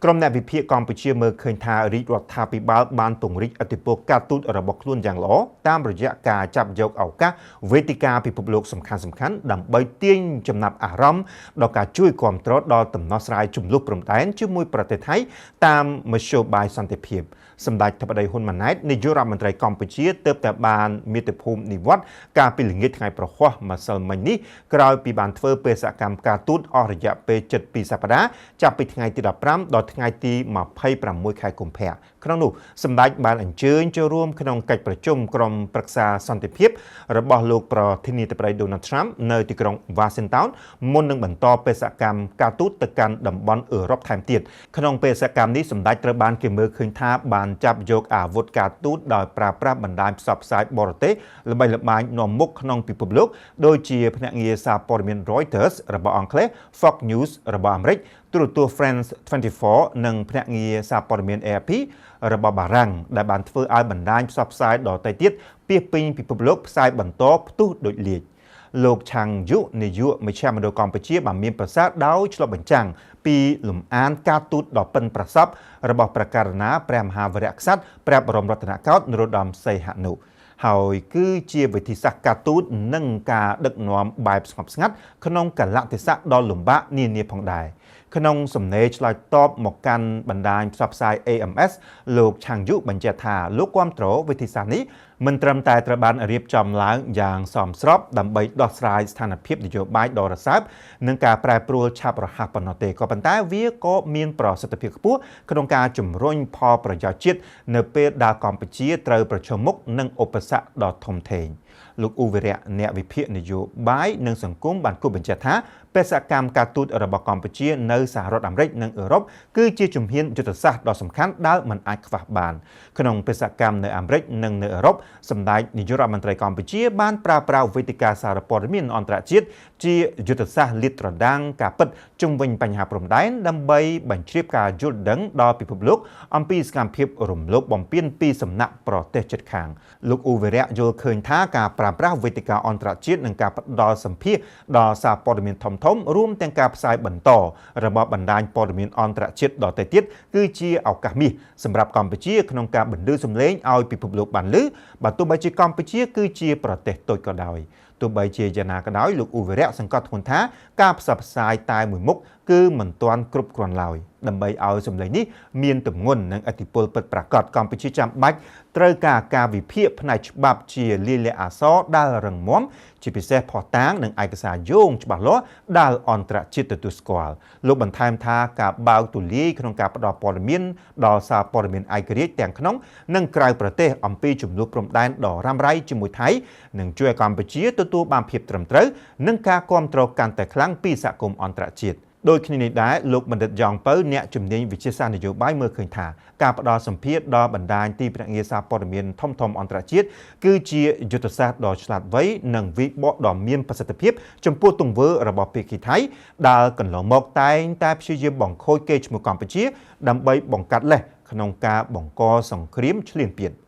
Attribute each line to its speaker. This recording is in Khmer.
Speaker 1: ក្រុមអ្នកវិភាគកម្ពុជាមើលឃើញថារាជរដ្ឋាភិបាលបានពង្រីកឥទ្ធិពលការទូតរបស់ខ្លួនយ៉ាងល្អតាមរយៈការចាប់យកឱកាសវេទិកាពិភពលោកសំខាន់ៗដើម្បីទាញចំណាប់អារម្មណ៍ដល់ការជួយគាំទ្រដល់ដំណោះស្រាយជម្លោះព្រំដែនជាមួយប្រទេសថៃតាមមធ្យោបាយសន្តិភាពសម្ដេចធិបតីហ៊ុនម៉ាណែតនាយករដ្ឋមន្ត្រីកម្ពុជាទើបតែបានមាតុភូមិនិវត្តន៍កាលពីល្ងាចថ្ងៃព្រហស្បតិ៍ម្សិលមិញនេះក្រោយពីបានធ្វើបេសកកម្មការទូតអស់រយៈពេលជិត2សប្តាហ៍ចាប់ពីថ្ងៃទី15ដល់ថ្ងៃទី26ខែកុម្ភៈក្នុងនោះសម្ដេចបានអញ្ជើញចូលរួមក្នុងកិច្ចប្រជុំក្រុមប្រឹក្សាសន្តិភាពរបស់លោកប្រធានាធិបតី Donald Trump នៅទីក្រុង Washington មុននឹងបន្តបេសកកម្មការទូតទៅកាន់តំបន់អឺរ៉ុបថែមទៀតក្នុងបេសកកម្មនេះសម្ដេចត្រូវបានគេមើលឃើញថាបានចាប់យកអាវុធការទូតដោយប្រើប្រាស់បណ្ដាញផ្សព្វផ្សាយបរទេសល្បីល្បាញនាំមុខក្នុងពិភពលោកដូចជាភ្នាក់ងារសារព័ត៌មាន Reuters របស់អង់គ្លេស Fox News របស់អាមេរិកទូរទស្សន៍ France 24និងភ្នាក់ងារសារព័ត៌មាន AFP របស់បារាំងដែលបានធ្វើឲ្យបណ្ដាញផ្សព្វផ្សាយដទៃទៀតពាសពេញពិភពលោកផ្សាយបន្តផ្ទុះដូចលាជលោកឆាំងយុនាយកមជ្ឈមណ្ឌលកម្ពុជាបានមានប្រសាសន៍ដោយឆ្លុះបញ្ចាំងពីលំអានការទូតដ៏ប៉ិនប្រសប់របស់ព្រះករុណាព្រះមហាវីរក្សត្រព្រះបរមរតនកោដ្ឋនរោត្តមសីហនុហើយគឺជាវិធីសាស្ត្រការទូតនិងការដឹកនាំបែបស្ងប់ស្ងាត់ក្នុងកលៈទេសៈដ៏លំបាកនានាផងដែរក្នុងសំណេរឆ្លើយតបមកកាន់បណ្ដាញផ្សព្វផ្សាយ AMS លោកឆាងយុបញ្ជាក់ថាលោកគាំទ្រវិធីសាស្ត្រនេះមិនត្រឹមតែត្រូវបានរៀបចំឡើងយ៉ាងសមស្របដើម្បីដោះស្រាយស្ថានភាពនយោបាយដ៏រសើបនិងការប្រែប្រួលឆាប់រហ័សប៉ុណ្ណោះទេក៏ប៉ុន្តែវាក៏មានប្រសិទ្ធភាពខ្ពស់ក្នុងការជំរុញផលប្រយោជន៍ជាតិនៅពេលដែលកម្ពុជាត្រូវប្រឈមមុខនឹងឧបសគ្គដ៏ធំធេងលោកអ៊ូវិរៈអ្នកវិភាគនយោបាយនិងសង្គមបានគូសបញ្ជាក់ថាបេសកកម្មការទូតរបស់កម្ពុជានៅសហរដ្ឋអាមេរិកនិងអឺរ៉ុបគឺជាជំហានយុទ្ធសាស្ត្រដ៏សំខាន់ដែលមិនអាចខ្វះបានក្នុងបេសកកម្មនៅអាមេរិកនិងនៅអឺរ៉ុបសម្ដេចនាយករដ្ឋមន្ត្រីកម្ពុជាបានប្រើប្រាស់វេទិកាសារព័ត៌មានអន្តរជាតិជាយុទ្ធសាស្ត្រលាតត្រដាងការពិតជុំវិញបញ្ហាព្រំដែនដើម្បីបញ្ជ្រាបការយល់ដឹងដល់ពិភពលោកអំពីសកម្មភាពរំលោភបំពានពីសំណាក់ប្រទេសជិតខាងលោកអ៊ូវិរៈយល់ឃើញថាការប្រើប្រាស់វេទិកាអន្តរជាតិនិងការផ្ដល់សម្ភាសដល់សារព័ត៌មានធំៗរួមទាំងការផ្សាយបន្តរបស់បណ្ដាញព័ត៌មានអន្តរជាតិដទៃទៀតគឺជាឱកាសមាសសម្រាប់កម្ពុជាក្នុងការបន្លឺសម្លេងឲ្យពិភពលោកបានឮបើទោះបីជាកម្ពុជាគឺជាប្រទេសតូចក៏ដោយទោះបីជាយ៉ាងណាក៏ដោយលោកអ៊ូវិរៈសង្កត់ធ្ងន់ថាការផ្សព្វផ្សាយតែមួយមុខគឺមិនទាន់គ្រប់គ្រាន់ឡើយដើម្បីឲ្យសម្លេងនេះមានទម្ងន់និងឥទ្ធិពលពិតប្រាកដកម្ពុជាចាំបាច់ត្រូវការការវិភាគផ្នែកច្បាប់ជាលាយលក្ខណ៍អក្សរដែលរឹងមាំជាពិសេសភស្តុតាងនិងឯកសារយោងច្បាស់លាស់ដែលអន្តរជាតិទទួលស្គាល់លោកបន្ថែមថាការបើកទូលាយក្នុងការផ្ដល់ព័ត៌មានដល់សារព័ត៌មានឯករាជ្យទាំងក្នុងនិងក្រៅប្រទេសអំពីជម្លោះព្រំដែនដ៏រ៉ាំរ៉ៃជាមួយថៃនឹងជួយឲ្យកម្ពុជាទទួលបានភាពត្រឹមត្រូវនិងការគាំទ្រកាន់តែខ្លាំងពីសហគមន៍អន្តរជាតិដូចគ្នានេះដែរលោកបណ្ឌិតយ៉ងពៅអ្នកជំនាញវិទ្យាសាស្ត្រនយោបាយមើលឃើញថាការផ្ដល់សម្ភាសដល់បណ្ដាញទីភ្នាក់ងារសារព័ត៌មានធំៗអន្តរជាតិគឺជាយុទ្ធសាស្ត្រដ៏ឆ្លាតវៃនិងវិបកដ៏មានប្រសិទ្ធភាពចំពោះទង្វើរបស់ភាគីថៃដែលកន្លងមកតែងតែព្យាយាមបង្ខូចកេរ្តិ៍ឈ្មោះកម្ពុជាដើម្បីបង្កាត់លេសក្នុងការបង្កសង្គ្រាមឈ្លានពាន។